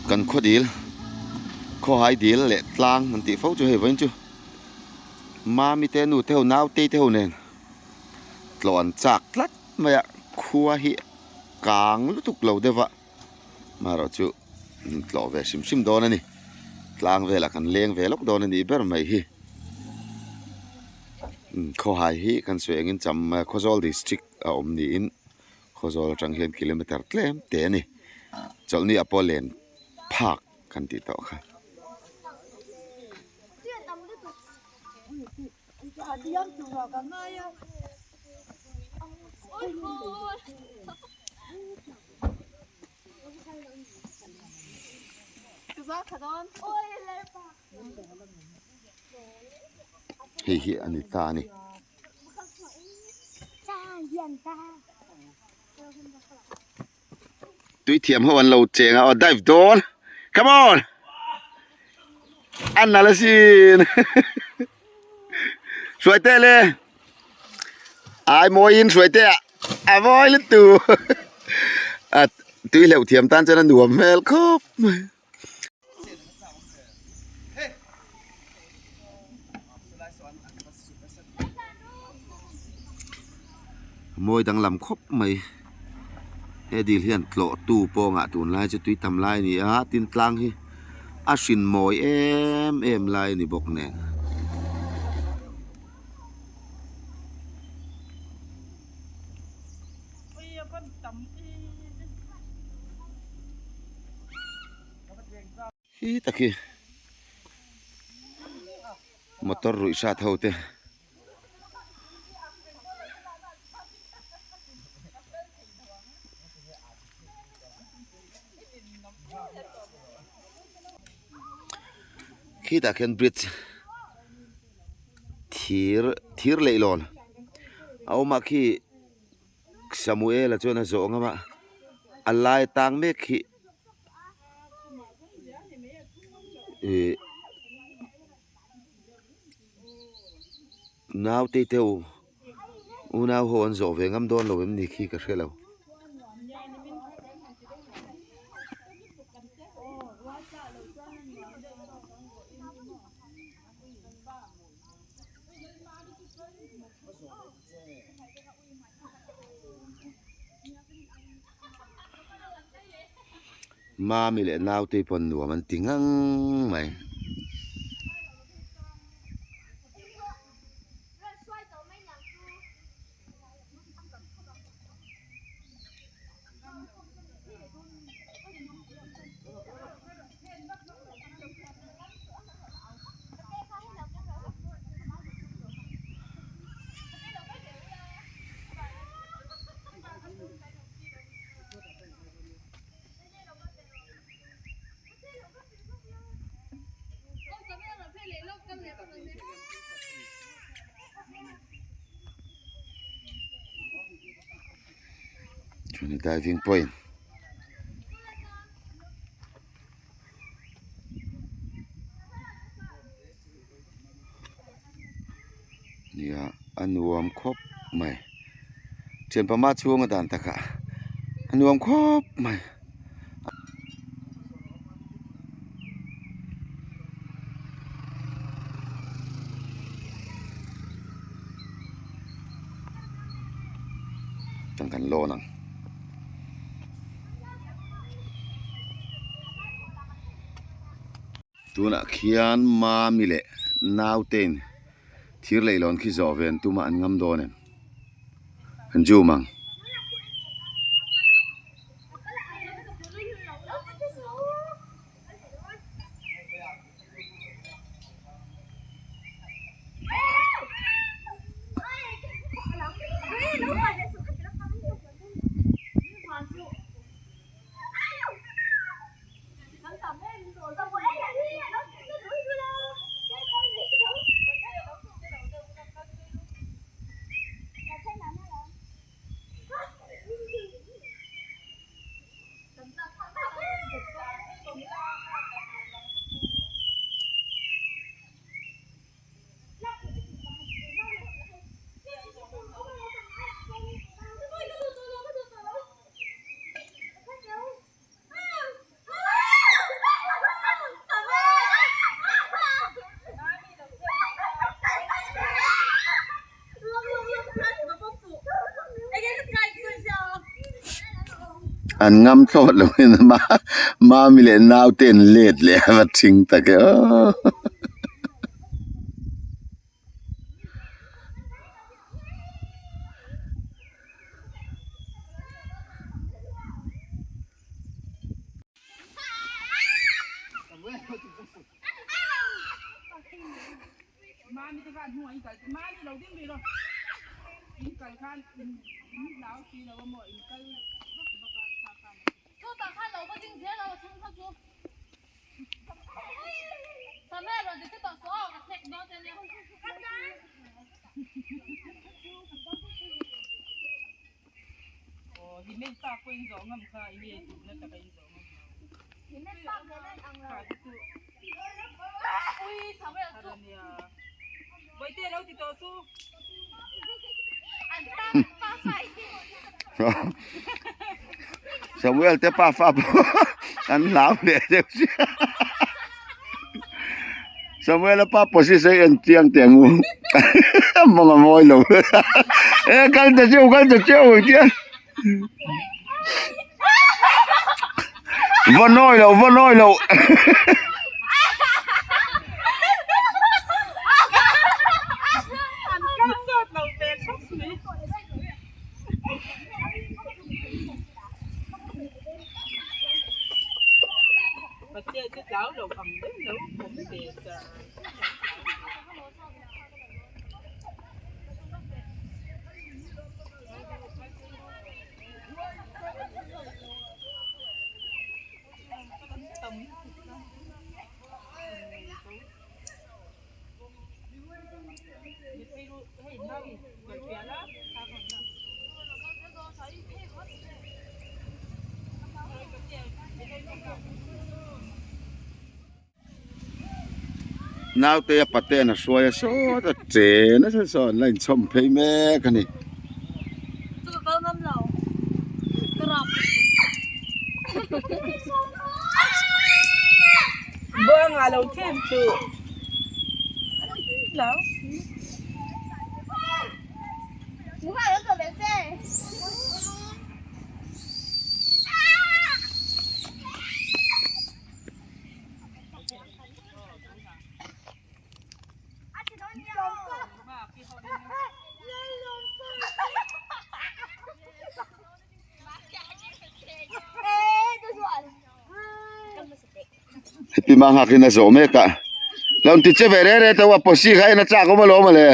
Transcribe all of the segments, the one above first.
Kan khaw dil khawhai dil leh tlang an tih fo chu hei vawiin chu mami te nu te ho naute te ho nen tlawh an chak tlat mai a khua hi kang lutuk lo deuh a marawh chu tlawh ve hrim hrim dawn a ni tlang velah kan leng ve lawk dawn a nih ber mai hi khawhai hi kan sawi angin cham khawzawl district a awm niin. Khawzawl atang hian kilometer tlem te a ni. Chawlhni ah pawh len phak kan tih tawh kha. Hei hi a ni ta a ni. Tui thiam ho an lo cheng a aw dive dawn come on an nal asin hruai teh le ai mawiin hruai teh ah a mawi lutuk a tui hleuh thiam tan chuan a nuam hmel khawp mai. Mawi danglam khawp mai he dil hian tlawh tu pawngah tunlai chu tui tam lai a ni a tin tlang hi a hrin mawi em em lai a ni bawk nen. Hi tak hi motor ruih hrat ho te khitah khian bridge thir thir leihlawn a awm a khi Samuela chuan a zawh ngam a a lai tang mek hi ihh naute te u unau ho an zawh ve ngam dawn lo em ni khi ka hre lo. Mami leh naute pawn nuam an ti ngang mai. Chuan diving point nia a nuam khawp mai thianpa mah chhunga dan takah a nuam khawp mai. Chuan kan lawn ang. Tunah khian Mami leh Nautein thir leihlawn khi zawh ve an tum a an ngam dawn em? An zoom ang. An ngam thlawt lo in ma mami leh naute an let leh a va thing tak e aw. Samuel te pa fa pawh an hlau leh deuh sia Samuel a pa position hi en chiang teh ang u mawng a mawi lo e kal ta cheu kal ta cheu ang chian va nawi lo va nawi lo. Naute a paten a hruai a sawt a che nasa sawn an la inchhawm phei mek a ni. Hepi mang hak in a zawh mek a lo ti che ve re re teuh a posi kha en a chak awm alawm ale.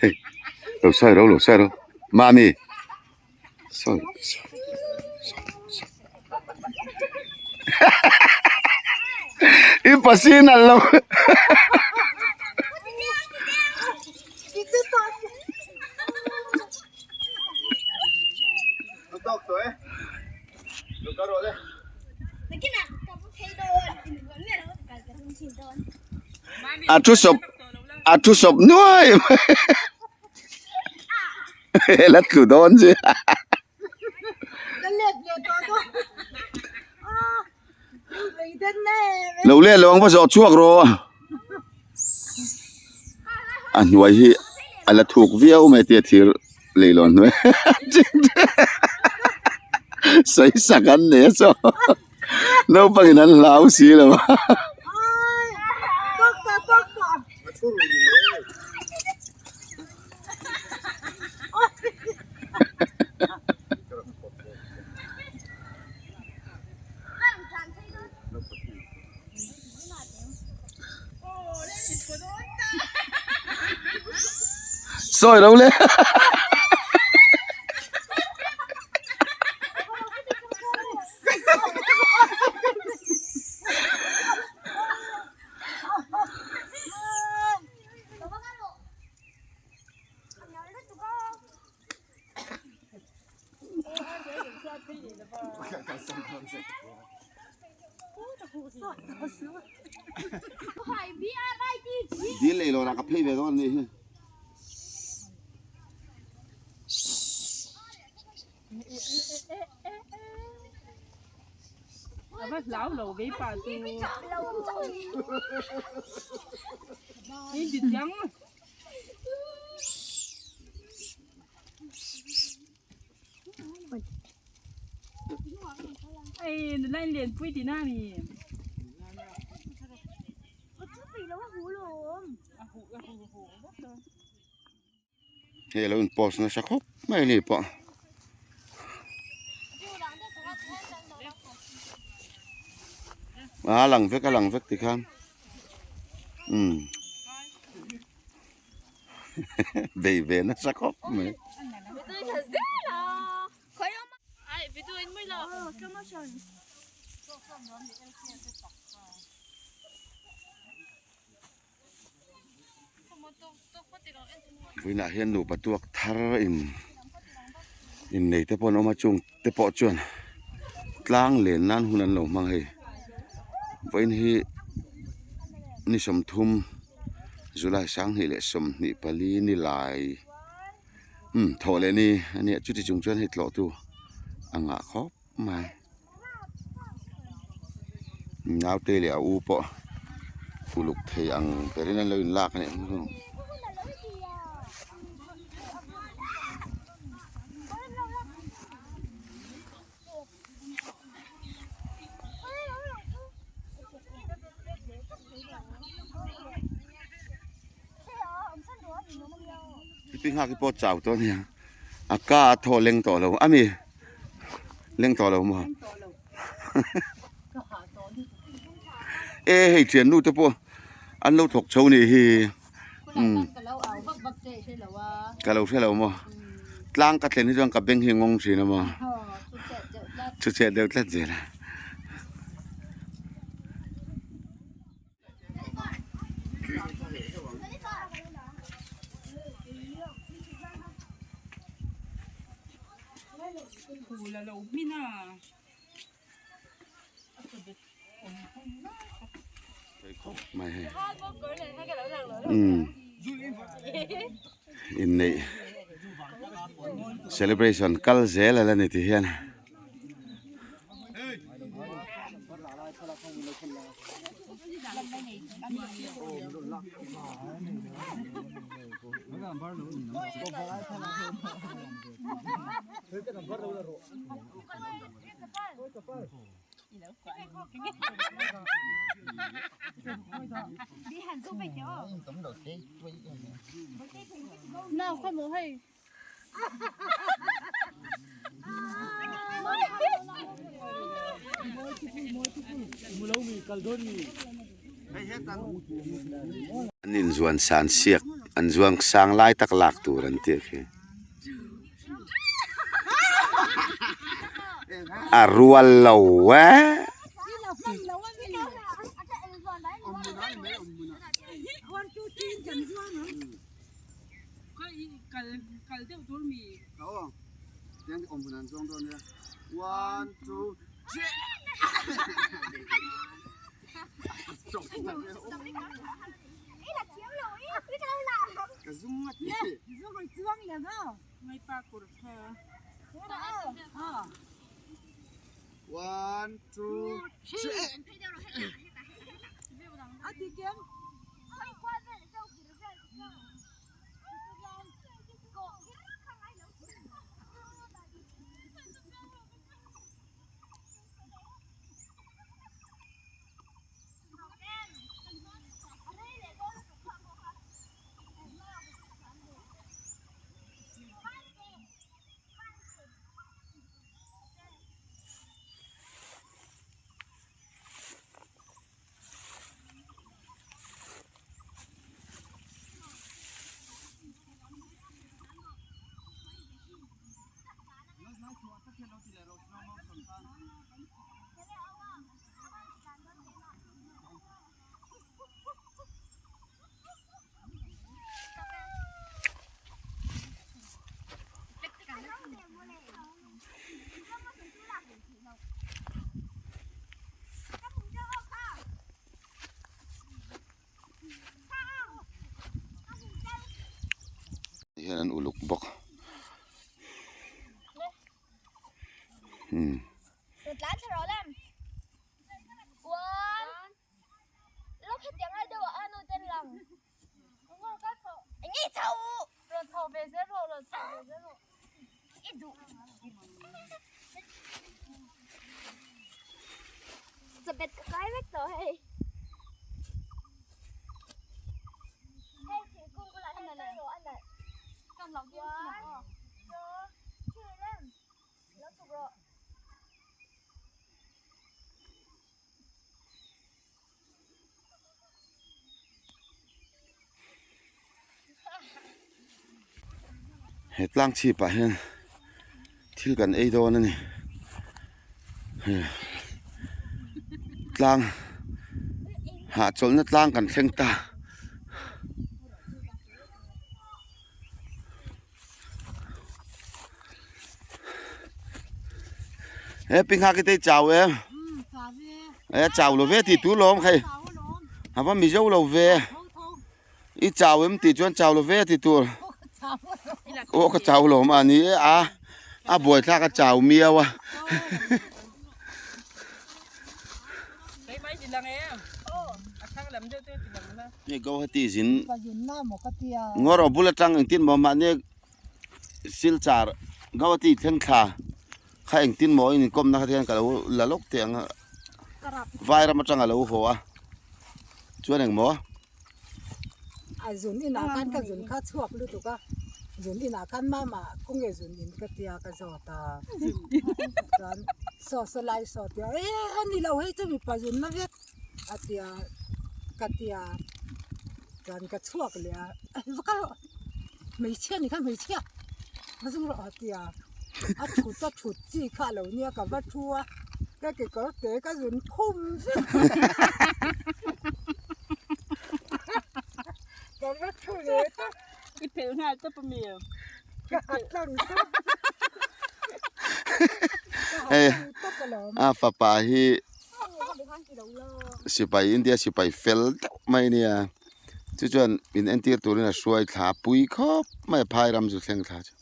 Hei lo sawi ro lo sawi ro mami sawi sawi sawi i pasin an lo A thu sawp a thu sawp nuai mai la tlu dawn che lo let lo ang va zawh chhuak rawh a hnuai hi a la thuk viau mai tia thir leihlawn hnuai sawi sak an nei a chaw naupangin an hlau si lo a. Sawi lo le. Dil leh lawrah ka phei ve dawn a nih hi. A va hlau lo vei pa chu. Ni ti chiang. Ei nula in len pui tihna a ni. Hei alo in post nasa khawp mai a ni pawh. A lang vek a lang vek tikhan umm bei ve nasa khawp mai. Vawiinah hian nupa tuak thar in innei te pawh an awm a chung te pawh chuan tlang len nan hun an lo hmang hei vawiin hi ni sawmthum July sanghnih leh 24 ni lai umm thawh leh ni a nia chuti chung chuan hei tlawh tu a ngah khawp mai. Naute leh a u pawh uluk thei ang berin an lo inlak a nih ang chu. Pi nghak hi pawh chau tawh a nia a ka a thaw leng tawh lo a mi. Leng tawh lo maw? E hei thiannu te pawh an lo thawk chho nih hi umm ka lo hre lo maw tlang ka thlen hi chuan ka beng hi a ngawng thin a maw chu chhiat deuh tlat zel a. Inneih celebration kal zel a la ni ti hian. An inzuan san siak an zuang sang lai tak lak tur an tih khi a rual lo e. Hian an uluk bawk. Hmm. He tlang chhip ah hian thil kan ei dawn a ni tlang hahchawlhna tlang kan thleng ta. He pi nghak te chau em e chau lo ve ti tu lawm khai a va mizo lo ve i chau em tih chuan chau lo ve ti tur aw ka chau lawm a ni e a a buai thlak a chau miau a. Hei Guwahati zin ngawr aw bul atang engtin maw mahni Silchar Guwahati thleng thla kha engtin maw in inkawmna kha hian ka lo la lawk teh ang a Vairam atang a lo haw a chuan engmaw. A zun inah khan ka zun kha chhuak lutuk a zun inah khan mama khawnge zun in ka tia ka zawt a chuan saw saw lai saw tia e a ni lo hei chu mipa zunna vek a tia ka tia chuan ka chhuak leh a va kal rawh hmeichhia ni kha hmeichhia va zung rawh a tia a thut a thut chi kha a lo nia ka va thu a ka kekawr te ka zun khum vek ka va thu leh ta I phelh nghal tawp a mi? Ka ha tlang tawp ka ha tlang tawp alawm. A fapa hi sipai India sipai fel deuh mai a nia chu chuan min entir turin a hruai thla pui khawp mai a phai ram chu thleng thla chu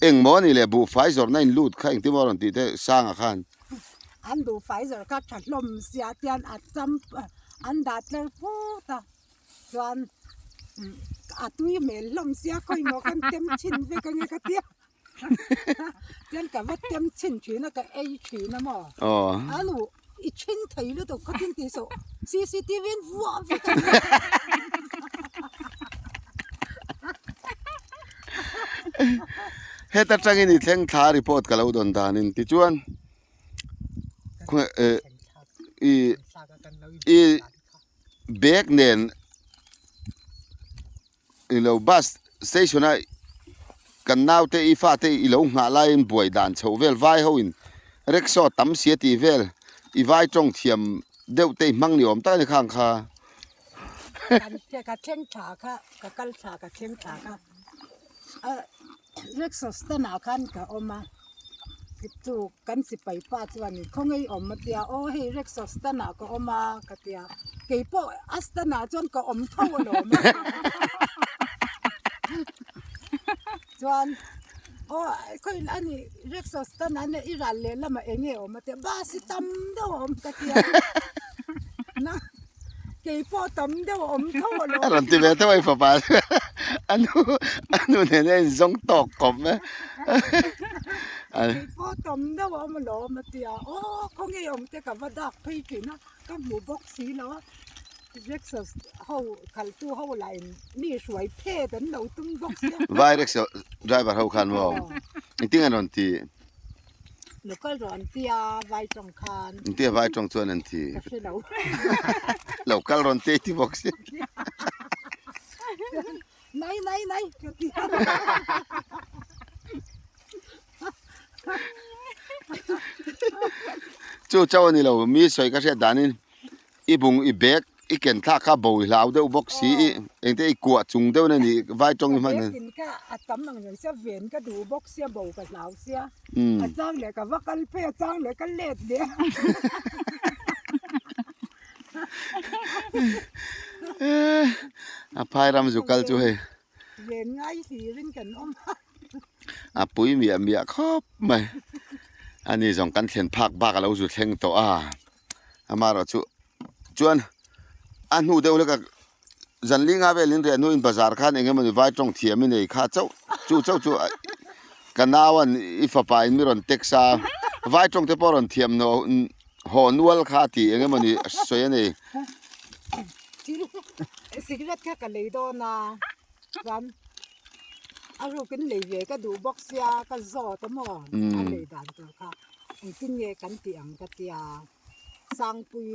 engmaw a nih leh buhfai zawrhna in lut kha engtin maw a rawn tih te sanga khan. An buhfai zawrh kha tha hlawm sia tian a cham an dah tler phut a chuan a tui hmel hlawm sia khawi maw kan tem chhin vek ange ka tia Chuan ka va tem chhin thin a ka ei thin a maw? Aw. A nu i chhin thei lutuk kha tin tih suh CCTV in vuah vek a nia. Heta tangin i thleng thla report ka lo dawn danin tichuan i i bag nen I lo bus station a kan naute i fate i lo nghah laiin buai dan chhoh vel vai ho in rickshaw tam si a tih vel i vai tawng thiam deuh te i hmang ni awm tak a ni khang kha. Ka thleng thla kha ka kal thla ka thleng thla kha a rickshaw stand ah khan ka awm a chu kan sipai pa chuan khawngaih awm a tia aw hei rickshaw stand ah ka awm a ka tia. Kei pawh a stand ah chuan ka awm tho alawm a. Chuan aw khawi a ni rickshaw stand ah i ral leh lamah eng nge awm a tia bus hi tam deuh a awm ka tia na kei pawh tam deuh a awm tho alawm. A rawn ti ve teuh a i fapa a nu a nu nen hian in zawng tawk khawp mai. Kei pawh tam deuh a awm alawm a tia aw khawnge awm te ka va dak phei thin a. Ka hmu bawk si lo a, rickshaw ho khaltu ho lah in mi hruai phet an lo tum bawk sia. Vai rickshaw driver ho khan maw? Engtin an rawn ti? Local rawh an ti a, vai tawng khan. Engtin a vai tawng chuan an ti? Ka hre lo. Local rawn ti ti bawk sia. Nai nai nai ka ti a. Chu chauh a ni lo, mi sawi ka hriat danin i bung i bag i ken thlak kha bo i hlau deuh bawk si i engte i kuah chung deuh na ni vai tawng i hman a. Ka ka a tam ang reng sia ven ka duh bawk sia bo ka hlau sia a chang leh ka va kal phei a chang leh ka let leh a. A phai ram zu kal chu hei. ven ngai hlirin kan awm a. A pui miah miah khawp mai. Ani zawng kan thlen phak bak a lo zu thleng tawh a. Amaherawh chu chuan a hnu deuh hlek a zan li nga vel in riah hnuin bazar khan eng emawni vai tawng thiam i nei kha chauh chu chauh chu ka nau an i fapa in mi rawn text a vai tawng te pawh rawn thiam haw nual kha tih eng emawni sawi a nei. Thil cigarette kha ka lei dawn a chuan a rukin lei ve ka duh bawk sia ka zawt a maw a lei dan tur kha. Engtin nge kan tih ang ka tia, Sangpui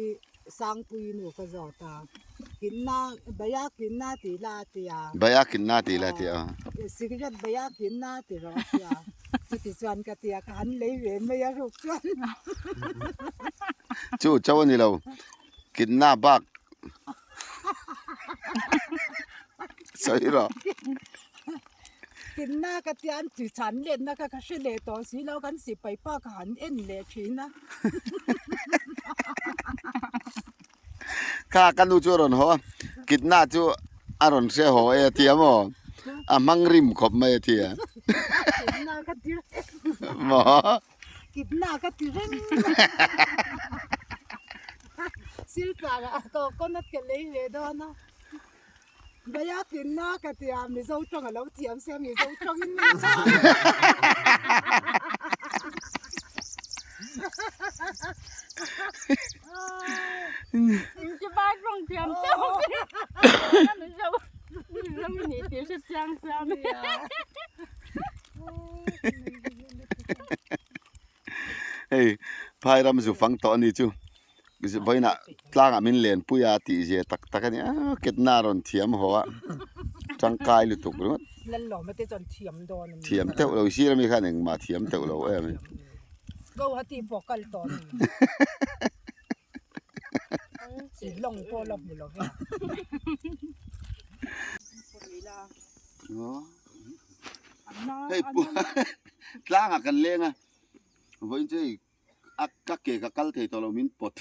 Sangpui nu ka zawt a, Kinna Baya kinna tih la a tia. Baya kinna tih la a tia. Cigarette baya kinna ti rawh a tia. Chuti chuan ka tia ka han lei ve mai a ruk chuan. Chu chauh a ni lo, kinna bak sawi rawh. Tinna ka tia an ti chhan letna kha ka hre leh tawh si lo kan sipai pa ka han en leh thin a. Kha ka nu chu a rawn haw a, kitna chu a rawn hre haw e a ti a maw? A hmang rim khawp mai a ti a. Kitna ka ti reng. Maw? Kitna ka ti reng. Silchar ah coconut ka lei ve dawn a. Biakinna ka ti a, Mizo tawng a lo thiam sia, Mizo tawngin min chhang. Inti ba tawng thiam chauh Mizo Mizo ni tih hre chiang siam. Hei phai ram zu fang tawh a ni chu vawiinah tlangah min len pui a tih zia tak tak a ni a ketna a rawn thiam haw a tangkai lutuk ringawt thiam teuh lo sir ami khan engmah thiam teuh lo em hei tlangah kan leng a vawiin chu hei a ka ke ka kal thei tawh lo min pawt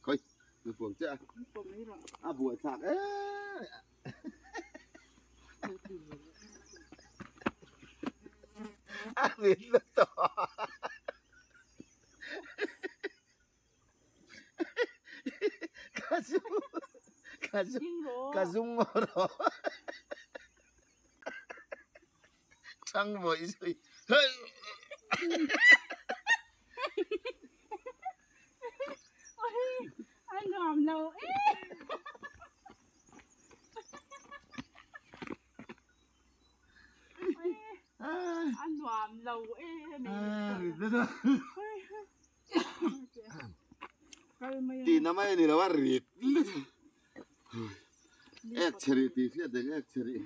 khawi ka puang chiah a a buaithlak em a min la tawh ka zung ka zung ka zung rawh Thang vawih zui hei. A nuam lo e. A nuam lo e. Tina mai a ni lo a rit lutuk. Ek chhe rih tih hriat reng ek chhe rih.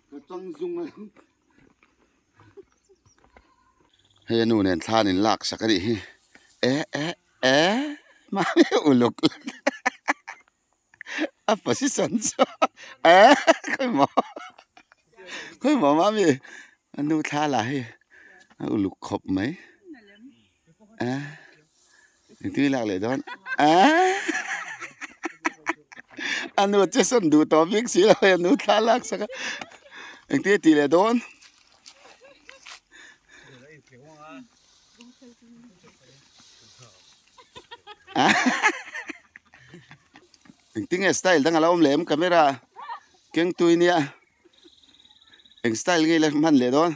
Ka chang zung a. Hei a nu nen thlan in lak sak a nih hi. E e e mahni uluk a position chu e khawimaw khawimaw mami a nu thla lah hi a uluk khawp mai. A engtin lak leh dawn a a nu che sawn duh tawh bik si lo hei a nu thla lak sak a engtin a tih leh dawn engtin nge style dang a lo awm leh em camera keng tui nia eng style nge ila hman leh dawn.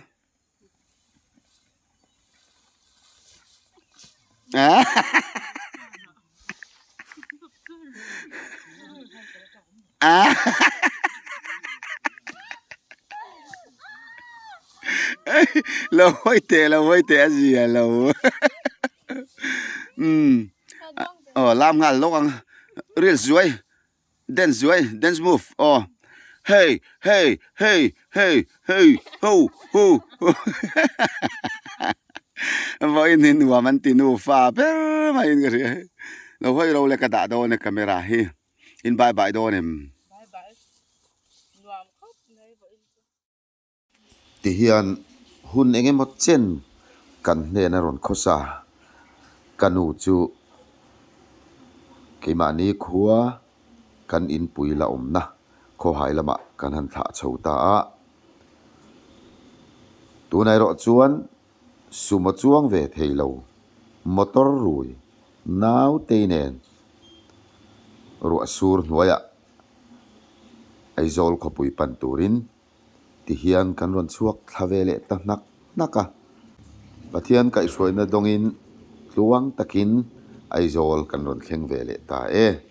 Lo hawi teh lo hawi teh a zia lo umm aw lam nghal lawk ang ril zuai. Dance zuai dance move aw hey hey hey hey hey ho ho vawiin hi nuam an ti nufa ber mai in ka hria lo hawi ro le ka dah dawn e camera hi in bye bye dawn em. Tihian hun eng emaw chen kan hnena rawn khawsa ka nu chu keimahni khua kan inpui la awmna. Khawhai lamah kan han thlah chho ta a. Tunah erawh chuan sumo chuang ve thei lo motor rui nautei nen ruah sur hnuaiah Aizawl khawpui pan turin Tihian kan rawn chhuak thla ve leh ta hnak hnak a. Pathian kaihhruaina dawngin tluang takin Aizawl kan rawn thleng ve leh ta e.